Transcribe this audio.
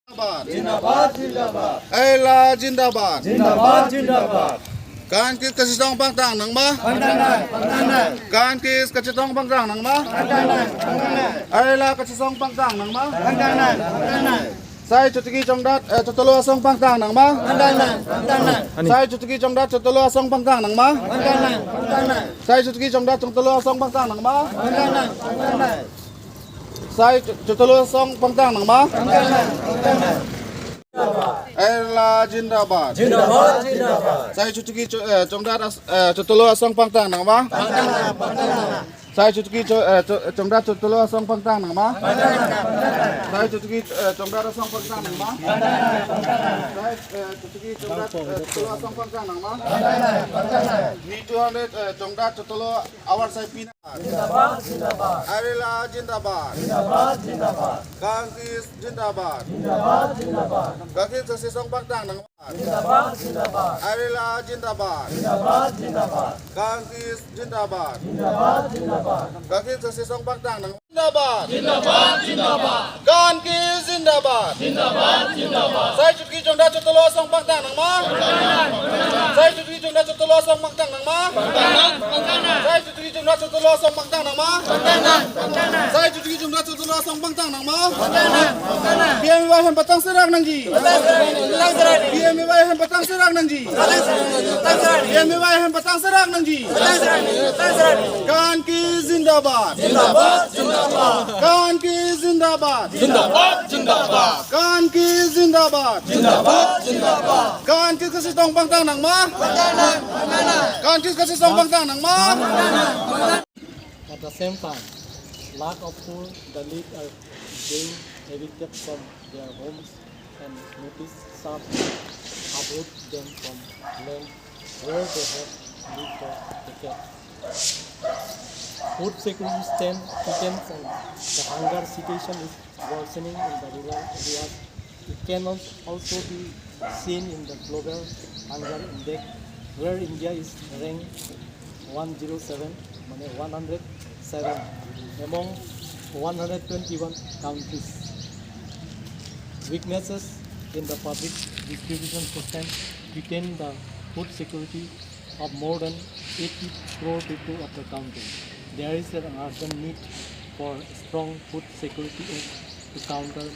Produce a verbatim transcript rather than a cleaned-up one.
Zindabad. Zindabad, zindabad. Aila zindabad. Zindabad, zindabad. Kan kis kachetong pangtang nangma? Pangtang nang, pangtang nang. Kan kis kachetong pangtang nangma? Pangtang nang, pangtang nang. Aila kachetong pangtang nangma? Pangtang nang, pangtang nang. Sai chotiki chongdat, eh, chotolo asong pangtang nangma? Pangtang nang, pangtang nang. Sai chotiki chongdat chotolo asong pangtang nangma? Pangtang nang, pangtang nang. Sai chotiki chongdat chotolo asong pangtang nangma? Pangtang nang, pangtang nang. Sai cho-, chotolo asong pangtang nangma? Pangtang nang, pangtang nang. Aila zindabad. Zindabad, zindabad. Sai chotiki cho-, eh, chongdat as-, eh, chotolo asong pangtang nangma? Pangtang nang, pangtang nang. Sai chotiki cho-, eh, cho-, chongdat chotolo asong pangtang nangma? Pangtang nang, pangtang nang. Sai chotiki, eh, chongdat asong pangtang nangma? Pangtang nang, pangtang nang. Sai, eh, chotiki chongdat, eh, chotolo asong pangtang nangma? Pangtang nang, pangtang nang. Ni two hundred, eh, chongdat chotolo awar sai pina. Zindabad, zindabad. Aila zindabad. Zindabad, zindabad. Kan kis zindabad. Zindabad, zindabad. Kan kis kachetong pangtang nangma? Zindabad, zindabad. Aila zindabad. Zindabad, zindabad. Kan kis zindabad. Zindabad, zindabad. Kan kis kachetong pangtang nangma? Zindabad. Zindabad, zindabad. Kan kis zindabad. Zindabad, zindabad. Sai chotiki chongdat chotolo asong pangtang nangma? Sai chotiki chongdat chotolo asong pangtang nangma? Sai chotiki chongdat chotolo asong pangtang nangma? Sai chotiki chongdat chotolo asong pangtang nangma? P M A Y hem patang serak nangji. P M A Y hem patang serak nangji. P M A Y hem patang serak nangji. Kan kis zindabad. Zindabad, zindabad. Kan kis zindabad. Zindabad, zindabad. Kan kis zindabad. Zindabad, zindabad. Kan kis kachetong pangtang nangma? Pangtang nang, pangtang nang. Kan kis kachetong pangtang nangma? At the same time, lakh of poor Dalit are being evicted from their homes and notice served uproot them from land where they have lived for decades. Food security stand threatens and the hunger situation is worsening in the rural areas. It can als-, also be seen in the global hunger index, where India is ranked one zero seven, mane one hundred seven, among one hundred twenty-one countries. Weaknesses in the public distribution system threaten the food security of more than eighty crore people of the country. There is an urgent need for strong food security act to counter